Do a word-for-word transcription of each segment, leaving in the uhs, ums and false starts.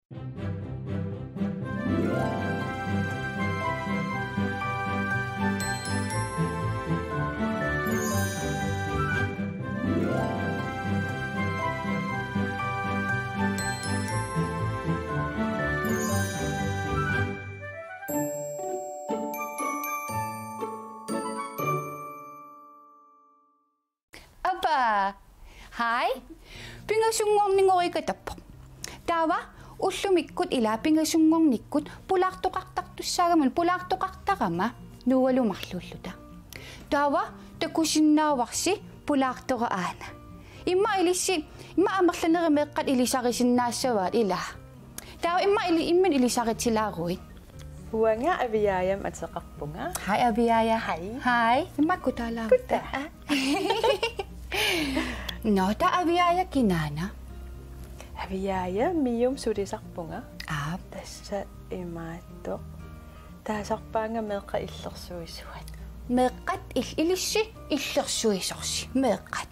Apa. Hai. Pingasunngornikuugatta. Taava ullumikkut ila pingasunngornikkut pulaartoqartartussaagama, pulaartoqartarama Noahlu marluulluta. Taava takusinnaavarsi pulaartoq aana. Immaqa ilissi, immaqa amerlanerit meeqqat ilisarisinnaassavaat ila. Taava immaqa ili-, imminut ilisaritsilaaruit. Uanga Aviaajamik ateqarpunga. Hai Aviaaja. Hai. Hai. Immaqa kutaalaarta. Kutaa. Nå, taava Aviaaja kinaana? Aviaaja MIO-mi sulisarpunga. Aap. Tassa imaattoq. Taasarpaanga meeqqat illersuisuat. Meeqqat il-, ilissi illersuisorsi. Meeqqat.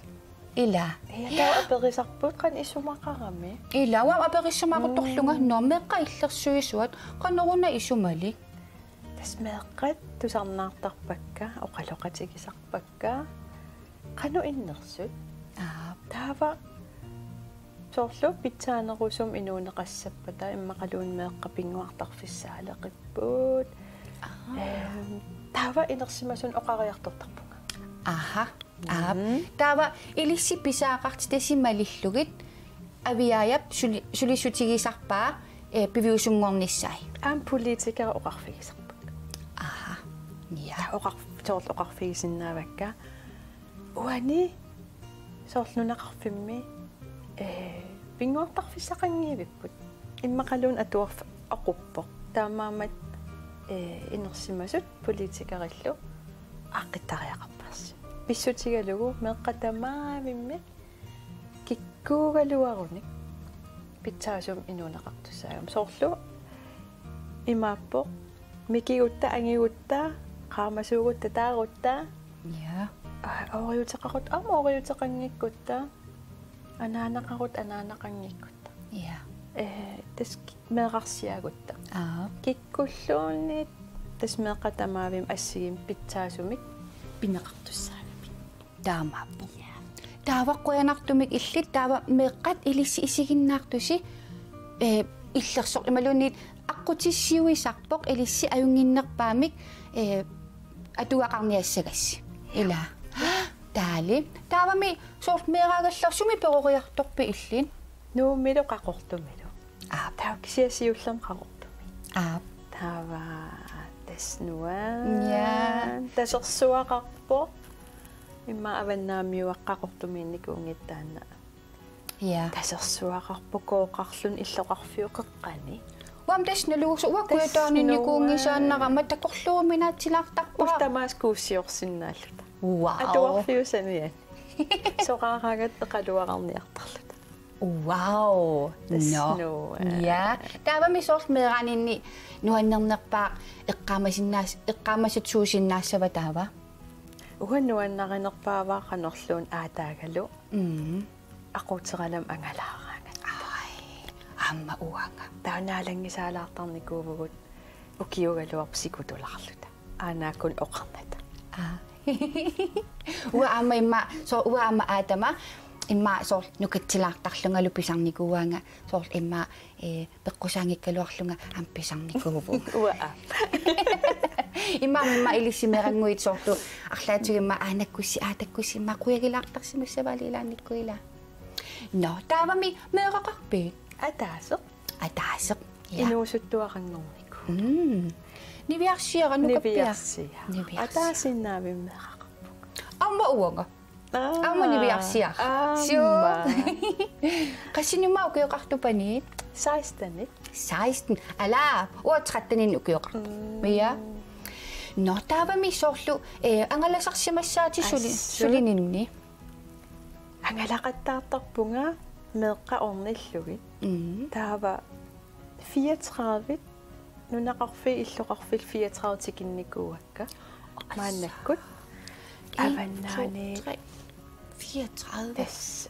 Ila. Ja, taava aperisarput qanoq isumaqarami. Ila, uanga aperissumaqartorlunga, mm, nå, meeqqat illersuisuat, qanoruna isumalik? Tassa meeqqat tusarnaartarpakka, oqaloqatigisarpakka, qanoq innersut. Aap. Taava soorlu pitsaanerusumik inuuneqassappata immaqaluunniit meeqqat pinnguartarfissaaleqipput. Aa. Ehm, taava inersimasumik oqariartortarpunga. Aha. Aap. Mhm. Taava ilissi pisariaqartitasi malillugit Aviaajap suli-, sulissutigisarpaa, eh, piviusunngornissaa. Aamma politikerit oqarfigisarput. Aha. Ja. Oqar-, soorlu oqarfigisinnaavakka. Uani soorlu nunaqarfimmi, eh, pinnguartarfissaqanngivipput. Immaqaluunniit atuarfik aquppoq. Taamaammat, eh, inersimasut politikerillu aaqqittariaqarpassuk. Pissutigalugu meeqqat tamavimmik kikkuugaluarunik pitsaasumik inuuneqartussaagami. Soorlu imaappoq mikigutta, angigutta, qaamasuugutta, taagutta. Ja. Aa, ooriuteqarutta, aamma ooriuteqanngikkutta. Anaanaqarutta, anaanaqanngikkutta. Ja. Eh, tassa meerarsiagutta. Aap. Kikkulluunniit tassa meeqqat tamavimmik assigiimmik pitsaasumik pineqartussaagami. Taamaappoq. Ja. Taava qujanartumik illit, taava meeqqat ilissi isiginnaartusi, eh, illersoq imaluunniit aqqutissiuisarpoq ilissi ajunnginnerpaamik, eh, atugaqarniassagassi. Ila. Taali. Taavami soorlu meeraagallarsi sumi peroriartorpit illit? Nuummilu Qaqortumilu. Aap. Taava kisianni siullermik Qaqortumi. Aap. Taava tassa nuann-. Ja. Tasersuaqarpoq. Immaqa Avannaamiuaqqat Qaqortumiinnikuunngitsoq taanna. Ja. Tasersuaqarpoq kooqarluni illoqarfiup qeqqani. Uanga tassa naluusoq, uanga tassa kujataaniinnikuunngisaannarama nuann-. Takorluuinnaatsilaartarpara. Ullut tamaasa kuussiorsinnaalluta. Wow. Atuarfiusamiani. Soraaraangat eqaluararniartarluta. Wow. Tassa nuann-. No. Ja. Taavami soorlu meeraaninni nuannernerpaaq eqqaamasinnaas-, eqqaamasutsuusinnaassava taava? Uanga nuannarinerpaavara qanorluunniit aataagalu. Mm. Aquuteralami angalaaraangatta. Ai, aamma uanga. Taava naalanngisaalaartarnikuuvugut ukiugaluarput sikutulaarluta. Aanaakkunik oqarnata. Aa. Uanga aamma immaqa, soorlu uanga aamma aatama, immaqa soorlu nukatsilaartarlungalu pisarnikuuaanga, soorlu immaqa, eh, peqqusaanngikkaluarlunga aamma pisarnikuuvugut. Uanga. Immaqa, immaqa ilissi meerannguit soorlu arlaatigut immaqa aanakkussi, aatakkussi immaqa qujagilaartarsimassavaat ilaannikkut ila. Nå, taavami meeraqarpit? Ataaseq. Ataaseq. Ja. Inuusuttuaranngornikuuvoq. Mm. Niviarsiara nukappiaq? Niviarsiara. Niviarsiara. Ataasinnaavimmi meeraqarpunga. Aamma uanga. Aa. Aamma niviarsiaq. Aamma. Suu. Qassinik ukioqartupanit? Sekstenit. Seksten. Ala, uanga tretteninik ukioqarpunga. Mm. Ja. Nå, taavami soorlu, eh, angalasarsimassaatit suli-, assut, sulininni? Angalaqattaartarpunga meeqqat ornillugit. Mm. Taava fireogtredive, nunaqarfiit illoqarfiit fireogtredive tikinnikuuakka. Assa. Maannakkut. En, to, Avannaani. Tre, fireogtredive. Tassa.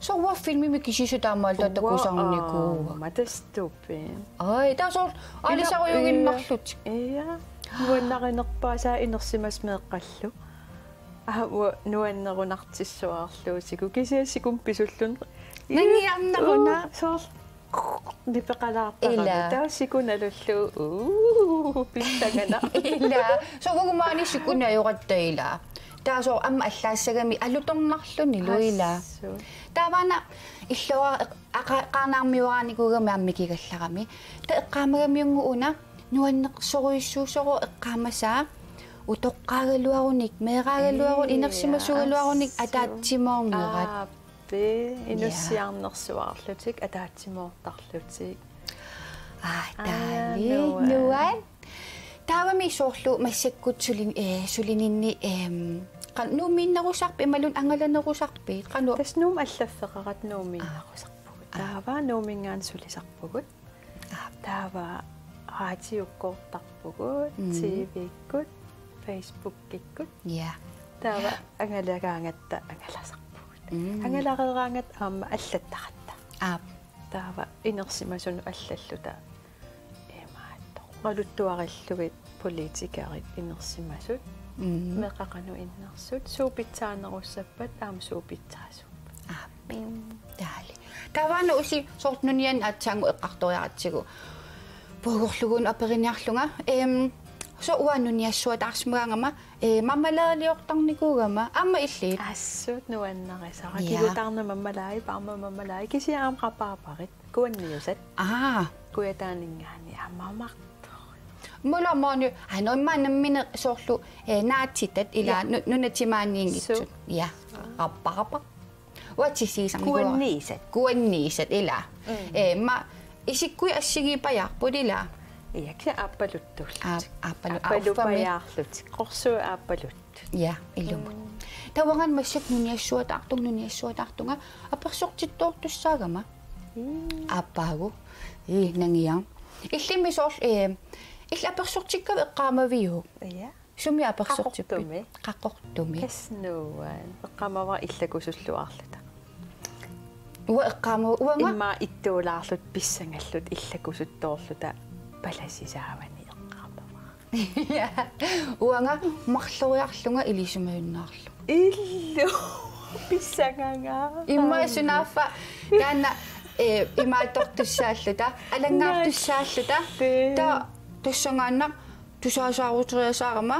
Soorlu filmimi kisiisa taamaalilluta takusarnikuuakka. Aamma tassa tupinnaq. Ai, taava soorlu aalisarujuinnarlutik. Ia. Nuannarinerpaasaa inersimasut meeqqallu. Aa, uanga nuannerunartissuarluusigu. Kisianni sikumut pisulluni. Nangiarneruna. Uu, soorlu. Nipeqalaartarami. Ila. Taava siku nalullugu. Uu, pissanganaq. Ila. Soorlu uagut maani sikuneq ajoratta ila. Taava soorlu aamma allaassagami alutornarlunilu ila. Assut. Taava una illuara eq-, aqa-, qaarnaarmioraanikuugami aamma mikigallarami. Taava eqqaamagamiunnguuna nuannersorujussuusoq eqqaamasaa utoqqaagaluarunik, meeraagaluarunik, ii, inersimasuugaluarunik assut. Ataatsimoornerat. Aap. Pe, ja. Inussiarnersuarlutik, ataatsimoortarlutik. Aa, aa, taali, nuan. Nuan. Taavami soorlu massakkut sulin-, eh, sulininni, ehm, qan-, Nuummiinnerusarpit, imaluunniit angalanerusarpit, qanoq? Tassa Nuummut allaffeqaratta Nuummiinnerusarpugut. Aa. Taava Nuumminngaanniit sulisarpugut. Aap. Taava radiukkoortarpugut, mm, T V-kkut, Facebook-ikkut. Ja. Taava angalagaangatta angalasarpugut. Mm. Angalareeraangatta aamma allattaratta. Aap. Taava inersimasunut allalluta. Imaattoq. Oqaluttuarillugit politikerit inersimasut. Mm. Meeqqat qanoq innersut. Suut pitsaanerussappat aamma suut pitsaasuupput. Aap. Mm. Taali. Taava una Usi soorlu nunianni aatsaannguaq eqqartoriaratsigu. Puigorlugu una aperiniarlunga. Ehm, soorlu uanga nuniassuataarsimagaangama, eh, marmeladeliortarnikuugama. Aamma illit? Assut nuannarisara. Ja. Kigutaarneq marmelade, Parma marmelade. Kisianni aamma rabarberit. Kuanniusat. Aa. Kujataaninngaanniit aamma martu. Mulla maani, aa, no, immaqa nammineq soorlu, eh, naatitat ila, ja, nu-, nunat timaaniinngitsut. Su-. Ja. Rabarber. Uatsissiisamnikuuara. Kuanniisat. Kuanniisat, ila. Mm. Eh, ma-, isikkuit assigiipajaarput, ila. Ja, kisianni aappaluttuullutik. Aa-, aappalu-, aappaluppajaarlutik. Qorsuit aappaluttut. Ja, ilumut. Mm. Taava uanga massakkut nuniassuataartunga, nuniassuataartunga, apersortittoortussaagama. Mm. Aappaagu. Ii, nangiaq. Illimmi soorlu, eh, illit apersortikkavit eqqaamaviuk? Ja. Sumi apersortippit? Qaqortumi. Qaqortumi. Tassa nuan. Eqqaamavara illakusulluarluta. Uanga eqqaama-, uanga? Immaqa ittuulaarluta pissangalluta illakusuttoorluta palasisaavani eqqaamavara. Uanga marloriarlunga ilisimajunnaarlunga. Illu. Pissangangaa. Immaqa sunaaffa taanna, eh, imaattortussaalluta, alanngaartussaalluta. Nalli. Taava tassanngaannaq tusaasaaruteriasaarama,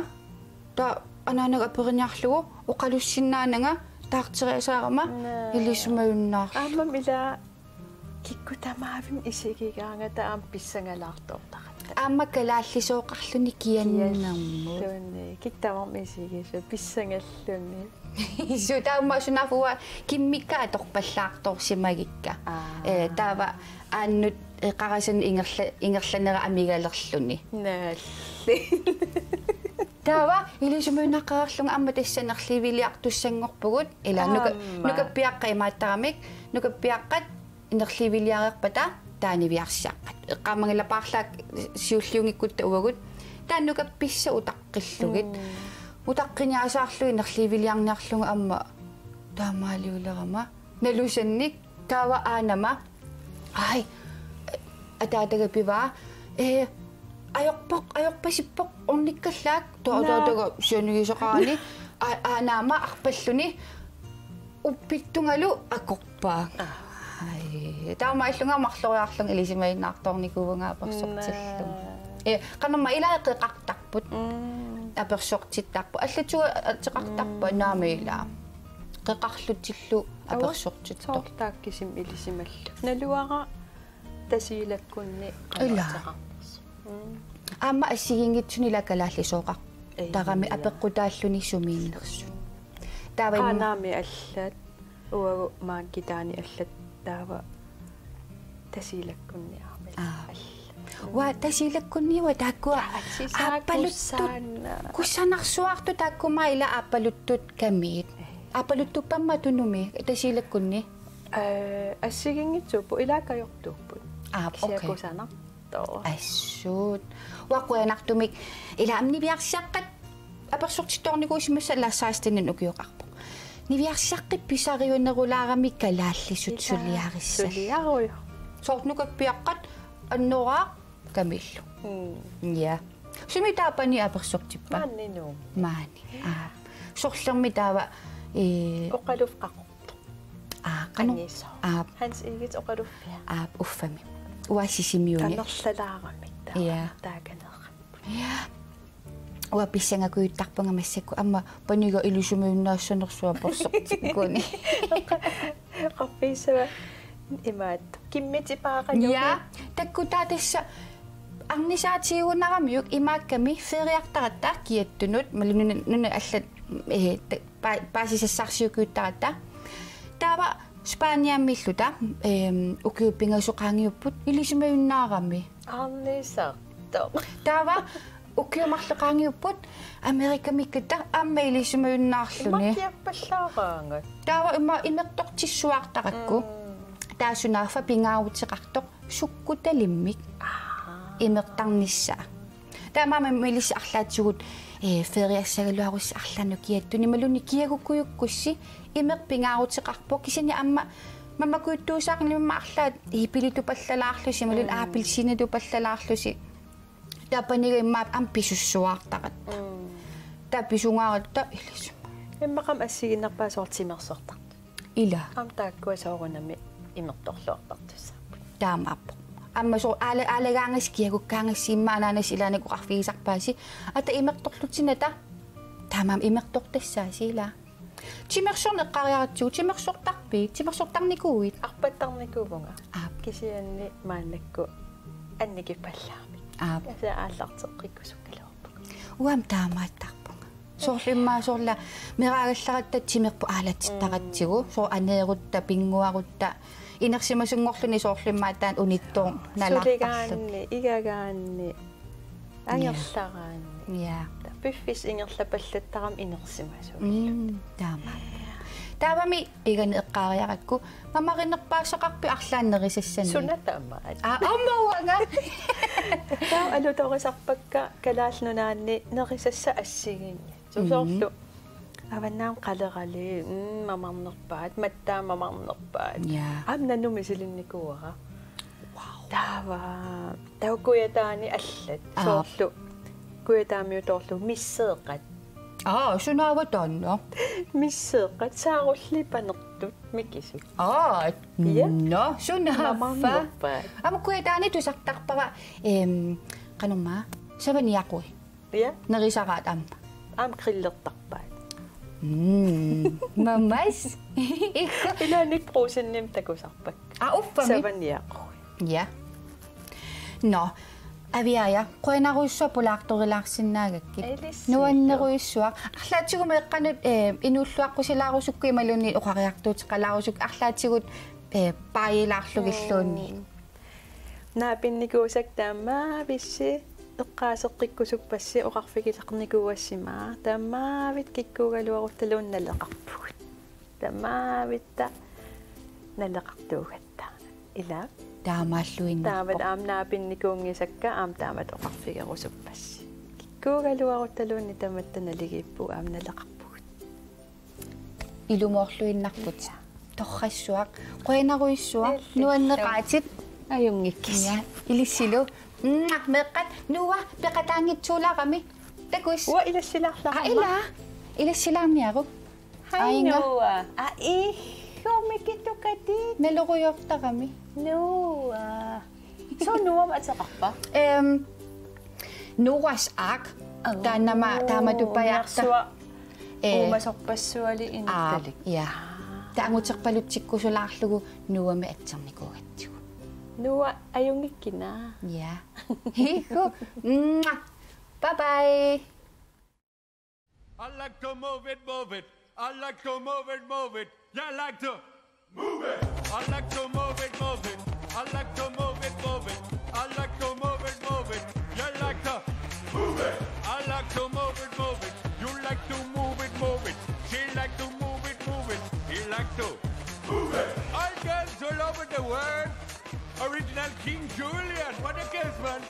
taava anaanaga aperiniarlugu oqalussinnaananga taarteriasaarama. Naa. Ilisimajunnaarlunga. Aammami ila kikkut tamaavimmi isigigaangata aamma pissangalaartoortaratta. Aamma kalaallisooqarluni kiannermut. Kialluni. Kikkut tamarmik isigisut pissangalluni. Suu, taava aamma sunaaffa uanga kimmikka atorpallaartorsimagikka. Aa. Eh, taava aannut, eh, qarasanut ingerla-, ingerlanera amigalerluni. Nalli. Taava ilisimajunnaaqqaarlunga aamma tassa nerliviliartussanngorpugut. Ila nuka-, aamma. Nukappiaqqat imaattaramik, nukappiaqqat nerliviliareerpata taava niviarsiaqqat. Eqqaamangila paarlaat siulliunngikkutta uagut. Taava nukappissat utaqqillugit. Mm. Utaqqiniasaarlugit nerliviliarniarlunga aamma taamaaliulerama. Nalusannik taava aanama. Ai, ataataga pivaa. Eh, ajorpoq, ajorpasippoq, ornikkallaak. Taava, naa, ataataga sianigisaqarani. A-, aanaama arpalluni. Uppittungalu akorpaa. Aa. Ai, taamaallunga marloriarlunga ilisimajunnaartoornikuuvunga apersortillunga. Naa. Eh, qanormaa ilaa qeqartarput. Mm. Apersortittarput. Allatut ateqartarput, mm, naamik ilaa. Qeqarlutillu apersortittoq. Soorlu taakku kisimik ilisimallugu. Naluara Tasiilakkunni, ilaa, qanoq ateqarnersoq. Mm. Aamma assigiinngitsunik ilaa kalaallisooqartarami, ija, apeqqutaalluni sumiinnersut. Taava imma- Qaanaami allat, uagut Maakitaani allat, taava Tasiilakkunni aamma, aa, allat. Uanga Tasiilakkunni uanga taakkua, aa, atisaakusaana, aappaluttut kusanarsuartut taakkumaat ilaa aappaluttut kamiit. Eh. Aappaluttuppamma tunumi Tasiilakkunni. Eh, assigiinngitsuupput, ilaa kajortuupput. Aa, okay. Kisianni kusanartoq. Assut. Uanga qujanartumik ilaa aamma niviarsiaqqat apersortittoornikuusimassapput, ilaa seksten ukioqarpoq. Niviarsiaqqip pisariunerulaarami kalaallisut. Ilaa, suliarissallugit. Suliarujoq. Soorlu nukappiaqqat annoraaq kamillu. Mm. Ja. Sumi taava pani apersortippa? Maani Nuummi. Maani. Aa. Sorlermi taava, ee, Oqaluf Qaqortoq. Aa, qanoq? Anisooq. Aa. Hans Egedep oqaluffia. Aa, uffami. Oasisimiuni. Tamerlalaaramik taava. Ja. Taakaneerami. Ja. Uanga pissangakujuttarpunga massakkut aamma paniga ilisimajuinnaassanersuaq apersortikkuni. Qaffissava imaat. Kimmitipaaqa. Ja, takkutaa tassa arnisaatigunaramiuk imaakkami feriartaratta kiattunut, imaluunniit nuna, nuna allat, ee, ta-, pa-, paasisassarsiukujuttaratta. Taava Spaniamiilluta, ehm, ukiut pingasut qaangiupput ilisimajuinnaarami. Arnisartoq. Taava ukiut marluk qaangiupput Amerikamiikkatta aamma ilisimajuinnaarluni. Imakkiarpallaaraangat. Taava ima imertortissuartarakku. Mm. Taava sunaaffa pingaaruteqartoq sukkutalimmik. Aa. Imertarnissaa. Taamaammat ilissi arlaatigut, ee, feriassagaluarussi arlaannut kiattunik imaluunniit kiagukujukkussi imeq pingaaruteqarpoq kisianni aamma mamakujuttuusaarnimmat arlaat iipilitupallalaarlusi imaluunniit, mm, appelsiinitupallalaarlusi. Taava paniga immaqa aamma pisussuartaratta. Mm. Taava pisugaaratta ilissi. Immaqami assigiinnarpaa soorlu timersortartut. Ila. Aamma taakkua soorunami imertorluartartussaapput. Taamaappoq. Aamma soorlu aala-, aalagaangassi kiagukkaangassi immaqa anaanasi ilaanni oqarfigisarpaasi. Ata imertorlutinata. Taamaammat imertortassaasi ila. Timersorneq eqqaariaratsigu, timersortarpit, timersortarnikuuit? Arpattarnikuuvunga. Aap. Kisianni maannakkut annikippallaamik. Aap. Tassa aallarteqqikkusukkaluarpunga. Uanga taamaattarpunga. Soorlu immaqa soorlu meeraagallaratta timerput aalatittararatsigu, mm, soorlu aneerutta, pinnguarutta, inersimasunngorluni soorlu immaqa taanna unittoornalaartarluni. Suligaanni, igagaanni, ja, angerlaraanni. Ja. Piffissap ingerlapallattarami inersimasuulluni. Mm, taama. Taavami pigaani eqqaariarakku, mamarinerpaassaqarpit arlaannik nerisassanik? Suna tamaat. Aa, aamma uanga. Taava alutorisarpakka Kalaallit Nunaanni nerisassat assigiinngitsut. Mhm. Soorlu Avannaamut qalerali, mm, mamarnerpaat, mattaamut mamarnerpaat. Ja. Aamma Nanumiit misilinnikuuara. Wow. Taava, taava Kujataani allat. Aa. Soorlu Kujataamiutoorlugu misseeqat. Aa, sunaava taanna? Misseeqat, saarulliit panertut mikisut. Aa, ja, nå, sunaaffa. Mamarnerpaat. Aamma Kujataani tusartarpara, em, qanormaa, savaniaqui. Ja. Nerisaraat aamma. Aamma grillertarpaat. Mm, mamas. Ikku. Ilaanni Brugsenimi takusarpakka. Aa, uffami. Savaniaqui. Ja. Nå, Aviaja, qujanarujussuaq pulaartorilaarsinnaagakkit. Ilissi. Nuannerujussuaq. Arlaatigut meeqqanut, eh, inuulluaqqusilaarusukkut imaluunniit oqariartuuteqalaarusukkut arlaatigut, eh, paajilaarlugilluunniit. Mm. Naapinnikuusakka taamaavissi, eqqaaseqqikkusuppassi, oqarfigilaarnikuugassi, taamaavik kikkuugaluaruttaluunniit naleqarpugut. Taamaavitta naleqartuugatta. Ila. Taamaalluinnarpoq. Taamatut aamma naapinnikuunngisakka aamma taamatut oqarfigerusuppassi. Kikkuugaluaruttaluunniit tamatta naligiippugut aamma naleqarpugut. Ilumoorluinnarput. Torrassuaq. Qujanarujussuaq. Illillu. Nuanneqaatit. Ajunngikkisi. Ja, ilissilu. Mwah, meeqqat, Noah, peqataanngitsuulaarami. Takuss. Uanga ilassilaarlaarama. Aa, ila. Ilassilaarniaruk. Hej, Ainga. Noah. Aa, ihhu, mikitukatit. Nalorujortarami. Noah. Sooq Noahmik ateqarpa? Ehm, Noahs Ark. Aa. Taannama taamatupajaarta. Nersuaq. Eh. Uumasorpassuali, aa, inuttalik. Ja. Taanguterpalutsikkusulaarlugu Noahmik atsernikuugatsigu. Noah, ajunngikkina. Ja. Ihhu. Mwah. Bye bye. I like to move it, move it. I like to move it, move it. Yeah, I like to move it. I like to move it, move it. I like to move it, move it. I like to move it, move it. Yeah, I like to move it. I like to move it, move it. You like to move it, move it. She like to move it, move it. He like to move it. All girls all over the world. Original King Julian. What a case, man.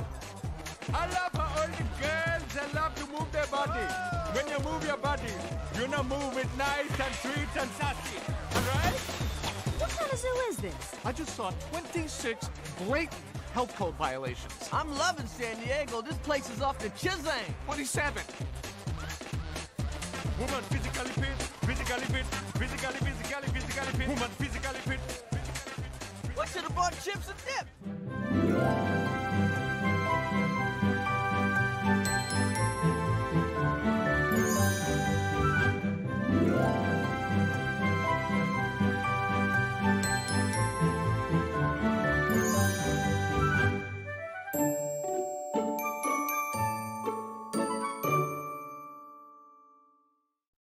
I love how all the girls, they love to move their body. When you move your body, You're not moving nice and sweet and sassy, all right? What kind of zoo is this? I just saw twenty-six blatant health code violations. I'm loving San Diego. This place is off the chisang. Twenty-seven. Woman physically fit, physically fit, physically, physically, physically fit. Woman physically fit. We should have bought chips and dip.